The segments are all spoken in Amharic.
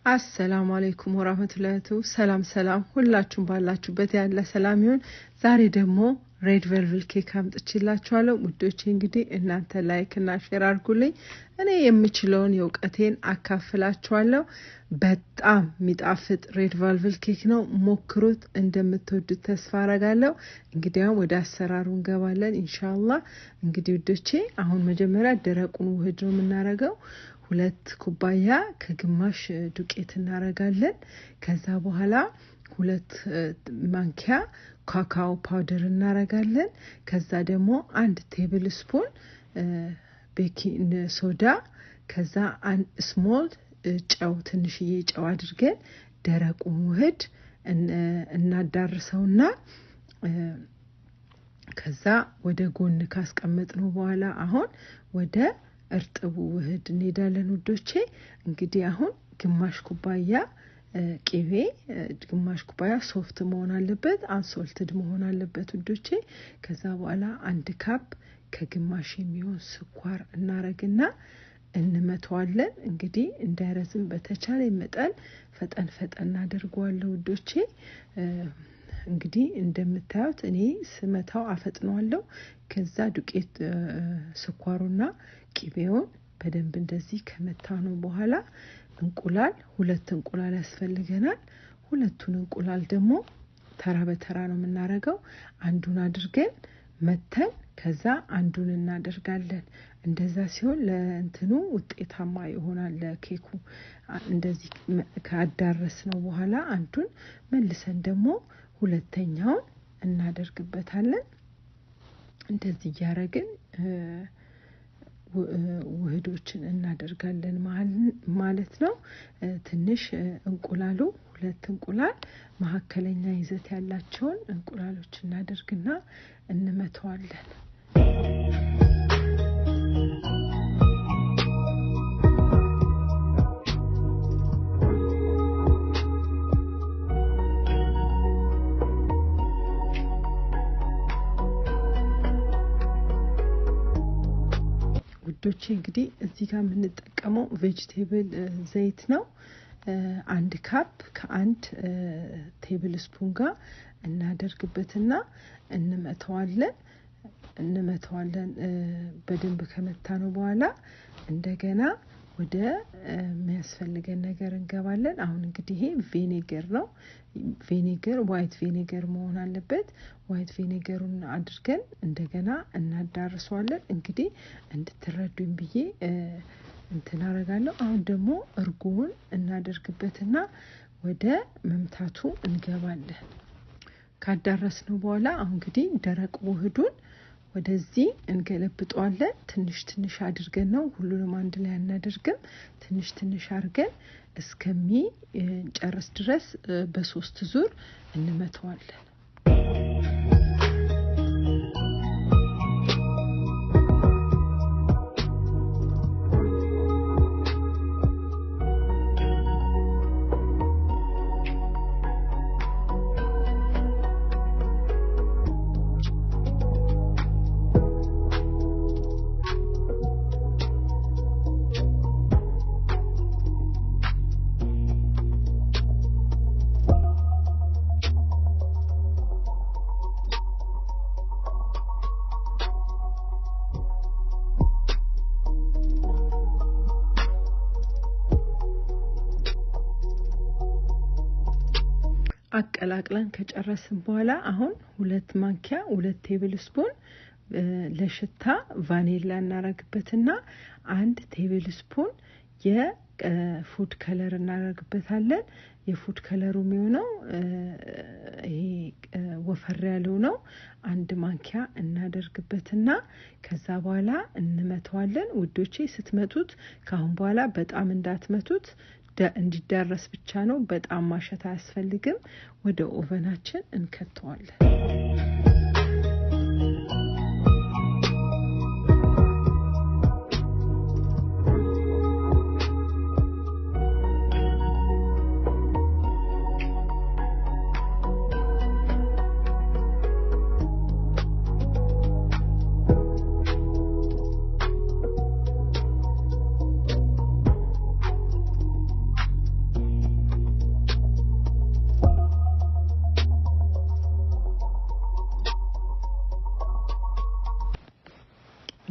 አሰላሙ አለይኩም ወራህመቱላሂ። ሰላም ሰላም፣ ሁላችሁም ባላችሁበት ያለ ሰላም ይሁን። ዛሬ ደግሞ red velvet cake አምጥቼላችኋለሁ ውዶቼ። እንግዲህ እናንተ like እና share አድርጉልኝ። እኔ የምችለውን የእውቀቴን አካፍላችኋለሁ። በጣም የሚጣፍጥ red velvet cake ነው። ሞክሩት፣ እንደምትወዱት ተስፋ አረጋለሁ። እንግዲህ አሁን ወደ አሰራሩ እንገባለን ኢንሻአላህ። እንግዲህ ውዶቼ አሁን መጀመሪያ ደረቁን ውህድ ነው የምናረገው። 2 ኩባያ ከግማሽ ዱቄት እናረጋለን። ከዛ በኋላ 2 ማንኪያ cacao powder እናረጋለን። ከዛ ደግሞ 1 tablespoon baking soda፣ ከዛ 1 small ጨው፣ ትንሽዬ ጨው አድርገን ደረቁን ውህድ እናዳርሰውና ከዛ ወደ ጎን ካስቀመጥነው በኋላ አሁን ወደ እርጥቡ ውህድ እንሄዳለን ውዶቼ። እንግዲህ አሁን ግማሽ ኩባያ ቅቤ፣ ግማሽ ኩባያ soft መሆን አለበት፣ unsalted መሆን አለበት ውዶቼ። ከዛ በኋላ 1 cup ከግማሽ የሚሆን ስኳር እናረግና እንመተዋለን። እንግዲህ እንዳይረዝም በተቻለ መጠን ፈጠን ፈጠን አደርገዋለሁ ውዶቼ። እንግዲህ እንደምታዩት እኔ ስመታው አፈጥነዋለሁ። ከዛ ዱቄት ስኳሩና ቅቤውን በደንብ እንደዚህ ከመታነው በኋላ እንቁላል 2 እንቁላል ያስፈልገናል። 2ቱን እንቁላል ደግሞ ተራ በተራ ነው የምናረገው። አንዱን አድርገን መተን ከዛ አንዱን እናደርጋለን። እንደዛ ሲሆን ለእንትኑ ውጤታማ ይሆናል ለኬኩ። እንደዚህ ካዳረስነው በኋላ አንዱን መልሰን ደግሞ ሁለተኛውን እናደርግበታለን። እንደዚህ እያረግን ውህዶችን እናደርጋለን ማለት ነው። ትንሽ እንቁላሉ 2 እንቁላል መካከለኛ ይዘት ያላቸውን እንቁላሎች እናደርግና እንመተዋለን። ውዶቼ እንግዲህ እዚህ ጋር የምንጠቀመው vegetable ዘይት ነው። 1 cup ከ1 tablespoon ጋር እናደርግበትና እንመተዋለን። በደንብ ከመታነው በኋላ እንደገና ወደ የሚያስፈልገን ነገር እንገባለን። አሁን እንግዲህ ይሄ vinegar ነው። vinegar white vinegar መሆን አለበት። white vinegar ኡን አድርገን እንደገና እናዳርሰዋለን። እንግዲህ እንድትረዱኝ ብዬ እንትን አደርጋለሁ። አሁን ደግሞ እርጎውን እናደርግበትና ወደ መምታቱ እንገባለን። ካዳረስነው በኋላ አሁን እንግዲህ ደረቅ ውህዱን ወደዚህ እንገለብጠዋለን። ትንሽ ትንሽ አድርገን ነው፣ ሁሉንም አንድ ላይ አናደርግም። ትንሽ ትንሽ አድርገን እስከሚጨርስ ድረስ በ3 ዙር እንመተዋለን። አቀላቅለን ከጨረስን በኋላ አሁን 2 ማንኪያ 2 tablespoon ለሽታ ቫኒላ እናረግበትና 1 tablespoon የ food color እናረግበታለን። የ food color ኡ የሚሆነው ይሄ ወፈር ያለው ነው። 1 ማንኪያ እናደርግበትና ከዛ በኋላ እንመተዋለን። ውዶቼ ስትመቱት ካሁን በኋላ በጣም እንዳትመቱት፣ እንዲዳረስ ብቻ ነው። በጣም ማሸት አያስፈልግም። ወደ oven ኣችን እንከተዋለን።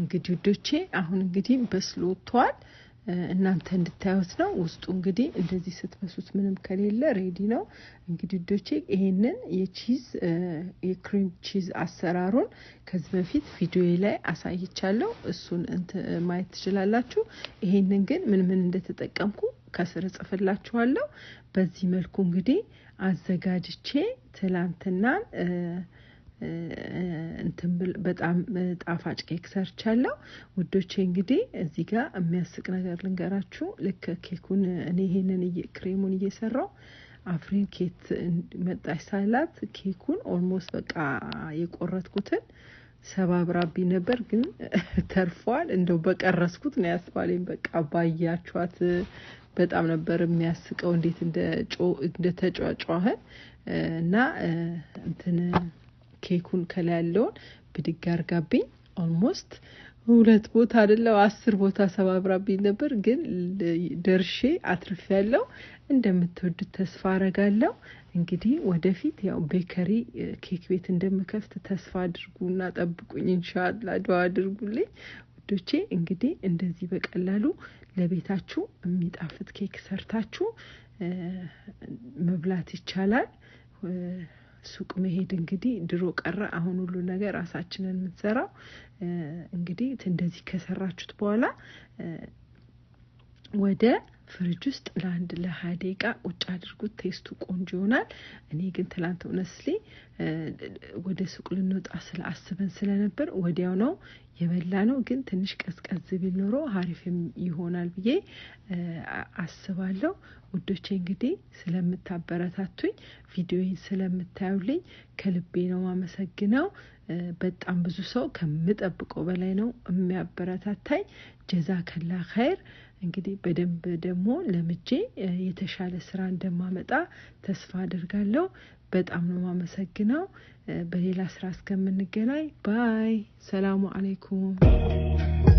እንግዲህ ውዶቼ አሁን እንግዲህ በስሎ ወጥቷል። እናንተ እንድታዩት ነው። ውስጡ እንግዲህ እንደዚህ ስትበሱት ምንም ከሌለ ready ነው። እንግዲህ ውዶቼ ይሄንን የ cheese የ cream cheese አሰራሩን ከዚህ በፊት ቪዲዮ ላይ አሳይቻለሁ። እሱን ማየት ትችላላችሁ። ይሄንን ግን ምን ምን እንደተጠቀምኩ ከስር እጽፍላችኋለሁ። በዚህ መልኩ እንግዲህ አዘጋጅቼ ትላንትና እንትን በጣም ጣፋጭ ኬክ ሰርቻለሁ። ውዶቼ እንግዲህ እዚህ ጋር የሚያስቅ ነገር ልንገራችሁ። ልክ ኬኩን እኔ ይሄንን ክሬሙን እየሰራው አፍሪን ኬት መጣች ሳላት ኬኩን almost በቃ የቆረጥኩትን ሰባብራብኝ ነበር፣ ግን ተርፏል። እንደው በቀረስኩት ነው ያስባለኝ። በቃ ባያችኋት በጣም ነበር የሚያስቀው እንዴት እንደተጫጫኸን እና እንትን ኬኩን ከላይ ያለውን ብድግ አርጋብኝ almost 2 ቦታ አይደለም 10 ቦታ ሰባብራብኝ ነበር፣ ግን ደርሼ አትርፌያለሁ። እንደምትወዱት ተስፋ አረጋለሁ። እንግዲህ ወደፊት ያው bakery ኬክ ቤት እንደምከፍት ተስፋ አድርጉና ጠብቁኝ። ኢንሻአላህ ዱአ አድርጉልኝ ውዶቼ። እንግዲህ እንደዚህ በቀላሉ ለቤታችሁ የሚጣፍጥ ኬክ ሰርታችሁ መብላት ይቻላል። ሱቅ መሄድ እንግዲህ ድሮ ቀረ። አሁን ሁሉ ነገር ራሳችንን የምንሰራው። እንግዲህ እንደዚህ ከሰራችሁት በኋላ ወደ ፍሪጅ ውስጥ ለአንድ ለ20 ደቂቃ ቁጭ አድርጉት። taste ኡ ቆንጆ ይሆናል። እኔ ግን ትላንት honestly ወደ ሱቅ ልንወጣ አስበን ስለነበር ወዲያው ነው የበላነው። ግን ትንሽ ቀዝቀዝ ቢል ኖሮ አሪፍ ይሆናል ብዬ አስባለሁ። ውዶቼ እንግዲህ ስለምታበረታቱኝ ቪዲዮዬን ስለምታዩልኝ ከልቤ ነው ማመሰግነው። በጣም ብዙ ሰው ከምጠብቀው በላይ ነው የሚያበረታታኝ። ጀዛከላ ኸይር። እንግዲህ በደንብ ደግሞ ለምጄ የተሻለ ስራ እንደማመጣ ተስፋ አድርጋለሁ። በጣም ነው ማመሰግነው። በሌላ ስራ እስከምንገናኝ bye። ሰላሙ አለይኩም።